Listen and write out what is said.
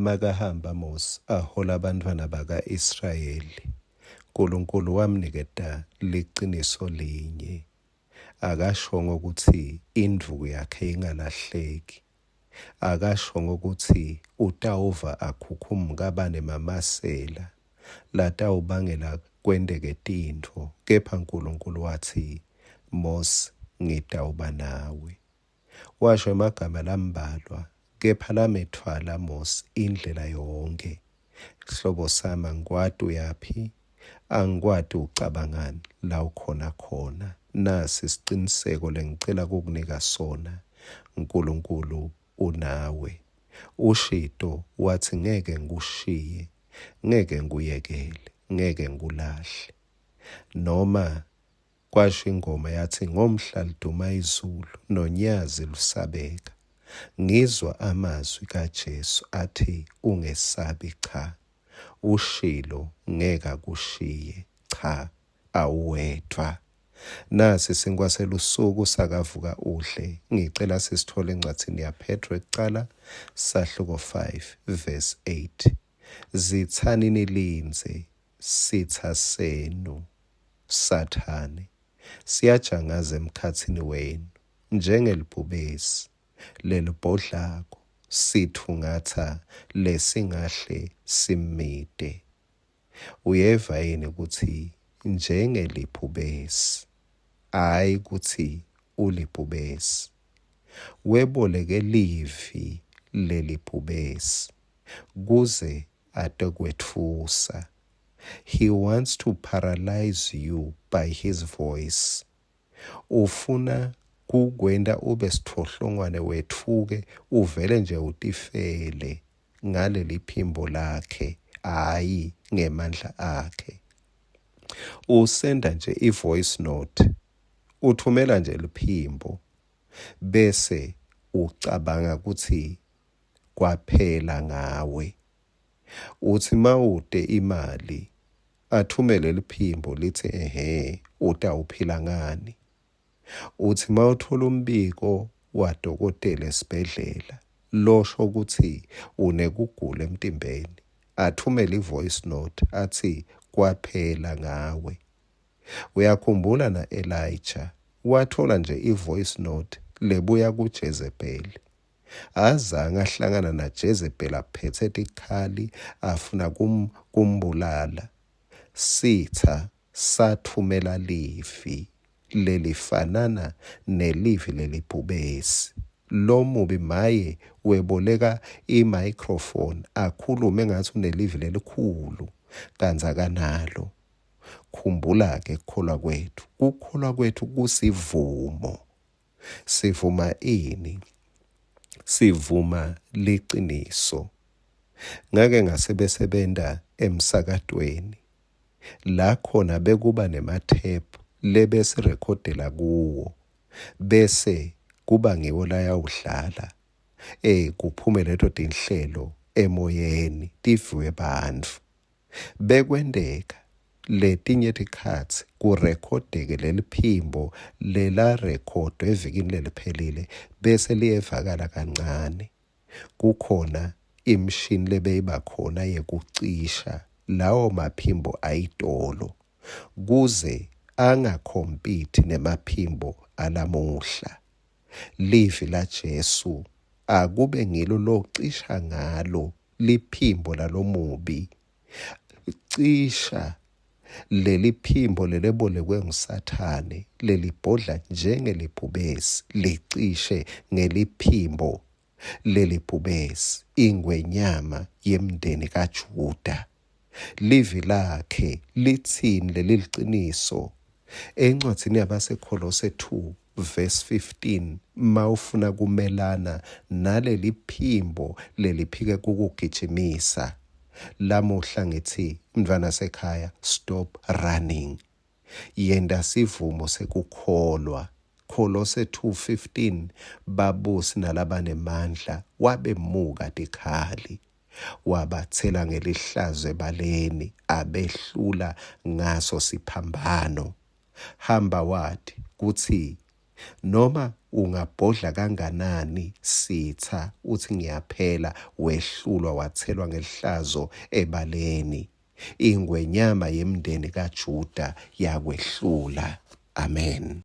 Makahamba Mosi ahola bantfwana baka-Israyeli, Nkulunkulu wamniketa liciniso linye. Akashongo kutsi indvuku yakhe ingalahleki. Akashongo kutsi utawuva akhukhumuka abanemamasela latawubangela kwenteke tintfo, kepha Nkulunkulu watsi, Mosi, ngitawuba nawe. Washo emagama lambalwa, kepha lametfwala Mosi indlela yonkhe. Sihlobo sami, angikwati uyaphi, angikwati ucabangani la ukhona khona. Nasi siciniseko lengicela kukunika sona, Nkulunkulu unawe. Ushito watsi ngeke ngikushiye, ngeke ngikuyekele, ngeke ngikulahle. Noma Kwasho ingoma yathi ngomhla liduma izulu nonyazi lusabeka ngizwa amazwi kaJesu athi ungesabi cha ushilo ngeke akushiye cha awuwedwa nasi sinkwa selusuku sakavuka udle ngicela sisithole encwadzini yaPetro ekucala sahluko 5 verse 8 zithani nilindze sitha senu Sathane, siyajangaza emkhatsini wenu njengelibhubesi lelibhodlako, sitfungatsa lesingahle simmite. Uyeva yini kutsi njengelibhubesi, hhayi kutsi ulibhubesi, weboleke livi lelibhubesi kuze atokwetfusa. He wants to paralyze you by his voice. Ufuna kukwenta ube sitfohlongwane wetfuke uvele nje utifele ngaleliphimbo lakhe hhayi ngemandla akhe. Usenda nje i-voice note, uthumela nje liphimbo bese ucabanga kutsi kwaphela ngawe. Utsi mawute imali athumele liphimbo litsi ehhe utawuphila ngani. Utsi mawutfola umbiko wadokotela esibhedlela losho kutsi unekugula emtimbeni athumele i-voice note atsi kwaphela ngawe. Uyakhumbula na-Elijah watfola nje i-voice note lebuya kuJezebeli Azange ahlangana naJezebeli aphetse tikhali afuna kum, kumbulala. Sitsa sathumela livi lelifanana nelivi lelibhubesi. Lomubi maye weboleka i-microphone akhulume ngatsi unelivi lelikhulu kantsi akanalo. Khumbula-ke kukholwa kwetfu. Kukholwa kwetfu kusivumo. Sivuma ini? Sivuma liciniso. Ngake ngasebesebenta emsakatweni la khona bekuba nemathephu lebesirekhodela kuwo bese kuba ngiwo layawudlala eh kuphume leto tinhlelo emoyeni tiviwe bantfu. Bekwenteka letinye tikhatsi kurekhodeke leliphimbo lelarekhodwa evikini leliphelile bese liyevakala kancane. Kukhona imishini lebeyiba khona yekucisha lawo maphimbo ayitolo kuze angakhompiti nemaphimbo alamuhla. Livi laJesu akube ngilo locisha ngalo liphimbo lalomubi. Cisha leliphimbo lelebolekwe nguSathane lelibhodla njengelibhubesi, licishe ngeliphimbo lelibhubesi, ingwenyama yemndeni kaJuda. Livi lakhe litsini leliliciniso? Encwadzini yabaseKholose 2 verse 15 mawufuna kumelana naleliphimbo leliphike kukugijimisa lamuhla ngithi mntfwana sekhaya stop running yenta sivumo sekukholwa Kholose 2:15 babusi nalabanemandla wabemuka tikhali wabatsela ngelihlazo ebaleni abehlula ngaso siphambano hamba wati kutsi Noma ungabhodla kanganani sitsa utsi ngiyaphela, wehlulwa watselwa ngelihlazo ebaleni. Ingwenyama yemndeni kaJuda yakwehlula. Amen.